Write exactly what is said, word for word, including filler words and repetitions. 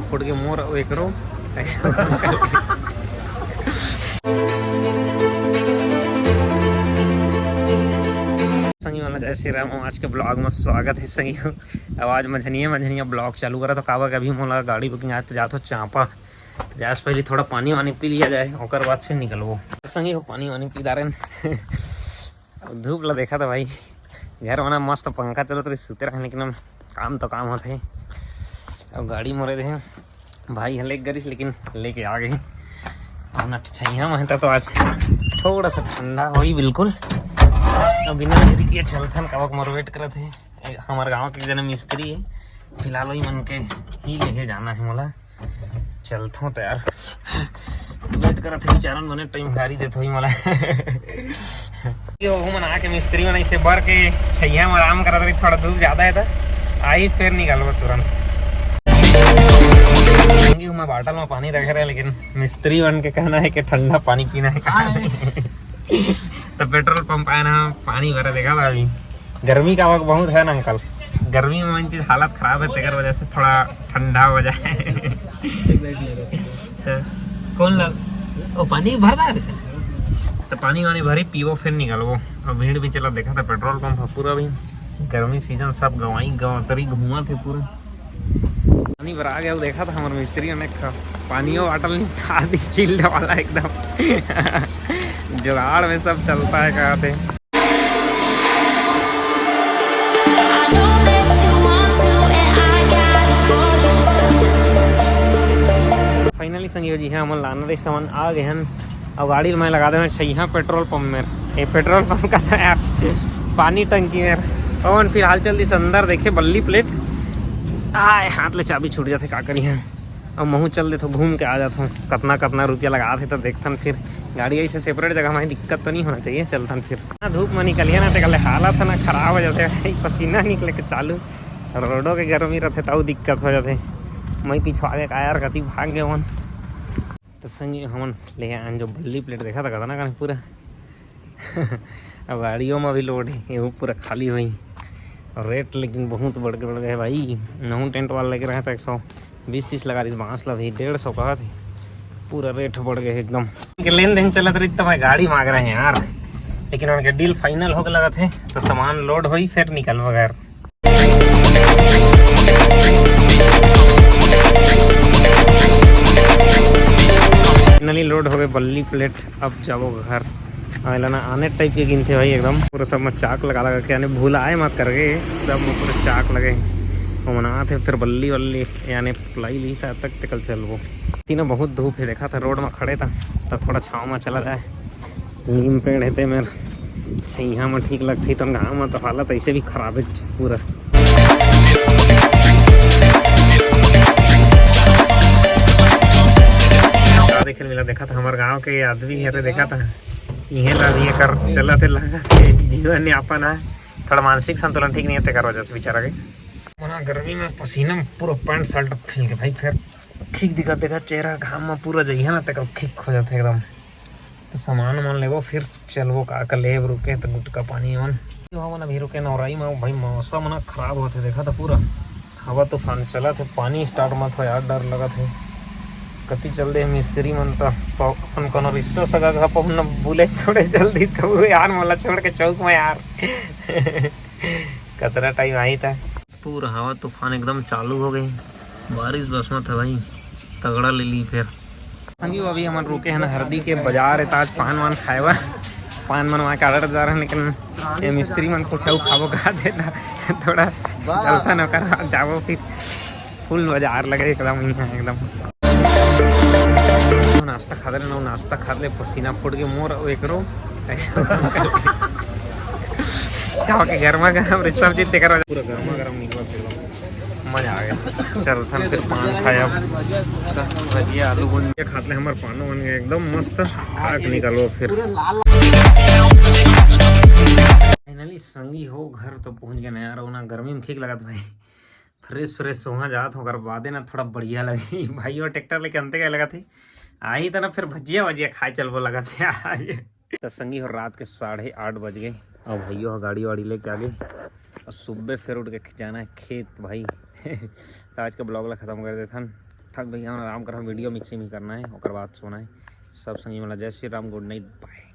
फूट के मोर अउ एकरो। संगी वाला जय श्री राम, आज के ब्लॉग में स्वागत है संगी। अब आज मझनिया मझनिया ब्लॉग चालू करा, तो काबर के अभी मोला गाड़ी बुकिंग आए तो जात हो चांपा। तो जाए से पहले थोड़ा पानी वानी पी लिया जाए, ओकर बाद फिर निकलबो। संगी हो पानी वानी पी डारेन। अब धूप ला देखा था भाई, घर में ना मस्त पंखा चलत रही, सुते रहे, लेकिन हम काम तो काम होते। अब गाड़ी मोरे दे भाई हले गरिस, लेकिन लेके आ गए। अब ना छैया में तो, तो आज थोड़ा सा ठंडा होई बिल्कुल। अब बिना देरी के चलथन, काबर के मोर वेट करत है। ए, हमारे गांव के एक जने मिस्त्री है, फिलहाल वही मन के ही लेके जाना है मोला। चलथों तो यार, वेट करत है बेचारन, बने टाइम गाड़ी देत होई मोला। यो मन आके मिस्त्री मन इसे बर के छैया में आराम करत रही, थोड़ा धूप ज्यादा है तो आई फिर निकालबो तुरंत। संगी, मैं बाटल में पानी रखे रहे, लेकिन मिस्त्री मन के कहना है कि ठंडा पानी पीना है। तो पेट्रोल पंप आए ना, पानी भरे देखा था अभी। गर्मी का वक्त बहुत है ना अंकल, गर्मी में मन चीज हालत खराब है, तेकर वजह से थोड़ा ठंडा हो जाए। तो कौन लग, ओ पानी भर रहा है। तो पानी वानी भरी पीबो, फिर निकलबो। और भीड़ भी चला देखा था पेट्रोल पंप है पूरा भी। गर्मी सीजन सब गवाई गवतरी घूमा थे पूरा। पानी भरा गया, वो देखा था हमारे मिस्त्री ने खा-, पानियों बाटल नहीं उठा दी, चिल्ड वाला एकदम। जुगाड़ में सब चलता है, कहा थे। I know that you want to, and I got it for you. Finally संगी हो जी, हाँ, हमन लाना रही सामान आ गए हन। अब गाड़ी मैं लगा देना चाहिए, हाँ, पेट्रोल पंप में। ये पेट्रोल पंप का था यार, पानी टंकी में। ओन फिलहाल चल दिस अंदर, देखे बल्ली प्लेट। आए, हाथ ले चाबी छूट जाते, का करी है। अब महू चल देथो, घूम के आ जाथो। कतना कतना रुपया लगा थे तो देखथन फिर। गाड़ी ऐसे सेपरेट जगह में दिक्कत तो नहीं होना चाहिए, चलथन फिर। ना धूप में निकलिए ना, ते कले हालत है ना खराब हो जाते भाई, पसीना निकले के चालू। रोडो के गर्मी रहते तब दिक्कत हो जाते। मैं पिछवावे का यार गति भाग गए वन। तो संगी हमन ले आन जो बल्ली प्लेट देखा था, कतना कन पूरा। अब गाड़ियों में भी लोड है, ये पूरा खाली हुई। और रेट लेकिन बहुत बढ़ के बढ़ गए भाई। नहूं टेंट वाला लेके रहे तो एक सौ बीस तीस लगा रही, बांस ला भी डेढ़ सौ कहा थे। पूरा रेट बढ़ गए एकदम। के लेन देन चलत रही तो मैं गाड़ी मांग रहे हैं यार, लेकिन उनके डील फाइनल होके लगा थे, तो सामान लोड होई फिर निकलबो घर। फाइनली लोड हो गए बल्ली प्लेट, अब जाबो घर। आइला ना आने टाइप के गिनथे भाई एकदम, पूरा सब में चाक लगा लगा के, यानी भुलाए मत करके, सब में पूरा चाक लगे। वो मनाते फिर बल्ली वल्ली, यानी प्लाई ली शायद तक ते कल चलबो। तीनों बहुत धूप है, देखा था रोड में खड़े था, तो थोड़ा छाँव में चला जाए। नीम पेड़ है ते मेर, छैया में ठीक लगती, तो गाँव में तो हालत ऐसे भी खराब है पूरा। का देखे मिला, देखा था हमारे गाँव के आदमी है, देखा था इहे ला, इहे कर चलत है, लगा के जीवन यापन है। थोड़ा मानसिक संतुलन ठीक नहीं है, तेकर वजह से बेचारा के मना गर्मी में पसीना में पूरा पैंट शर्ट फैल के भाई, फिर खींच दिखा, देखा चेहरा घाम में पूरा जइहा ना, तेकर खींच हो जाते एकदम। तो सामान वामान लेबो, फिर चलबो का का लेब, रुके तो गुटका पानी मन। जो हमन अभी रुके नौराई में, भाई मौसम ना खराब होते, देखा था पूरा हवा तूफान चला थे, पानी स्टार्ट मत हो यार, डर लगा थे। कति चल दे मिस्त्री मन त प-, अपन कोनो रिश्ता सगा का पहुन न बुले छोड़े जल्दी कबू यार, मोला छोड़ के चौक में यार। कतरा टाइम आई था। पूरा हवा तूफान एकदम चालू हो गए, बारिश बस मत है भाई, तगड़ा ले ली फिर। संगी, वो अभी हमन रुके हैं ना हरदी के बाजार, है आज पान वान खाए बर, पान मन वहाँ के ऑर्डर दे रहे हैं, लेकिन ये मिस्त्री मन कुछ अउ खाबो कहा देता, थोड़ा चलता न कर जाबो फिर। फुल बाजार लगे एकदम, यहाँ एकदम। नाश्ता खा ले ना, नाश्ता खा ले, पसीना फूट के मोर एकरो। का के गर्मा गर्म रे सब्जी तेकर पूरा गर्मा गर्म निकला फिर। मजा आ गया। चल थन फिर पान खाया, भजिया, आलू गुंडे खात ले, हमार पानो बन गया एकदम मस्त। खा के निकलो फिर। फाइनली संगी हो घर तो पहुंच गए ना यार, वो ना गर्मी में ठीक लगत भाई। फ्रेश फ्रेश सोहा जात हो, ओकर बादे ना थोड़ा बढ़िया लगी। भाई वो ट्रैक्टर लेके अंते गए लगत है, आई त ना फिर भजिया वजिया खाए चलबो लगत है आज। तो संगी हो रात के साढ़े आठ बज गए और भैया हो गाड़ी वाड़ी लेके आ गए और सुबह फिर उठ के जाना है खेत भाई। तो आज का ब्लॉग ला खत्म कर देथन। थक भैया, आराम करहूँ, वीडियो मिक्सिंग भी करना है, ओकर बाद सोना है। सब संगी मन ला जय श्री राम, गुड नाइट, बाय।